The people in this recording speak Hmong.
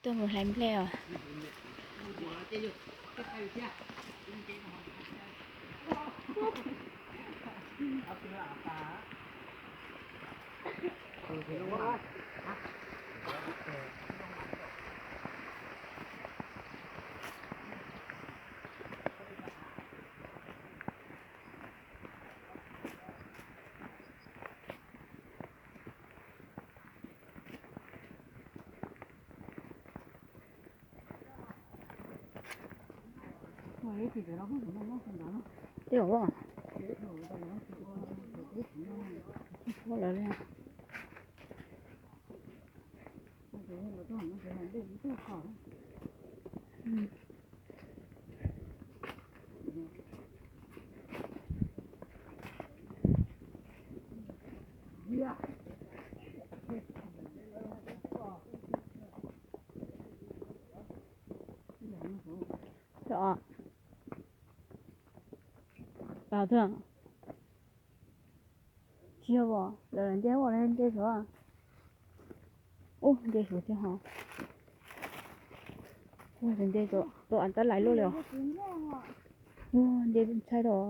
Tuaj mus hlais nplej os. Tej zaum lawv li. Tsis yog os, lawv nce ua nce saud. Ub, nce saud thiab hos. Ua nce rau av tab lais luaj li os. Ua nce ntshai rau.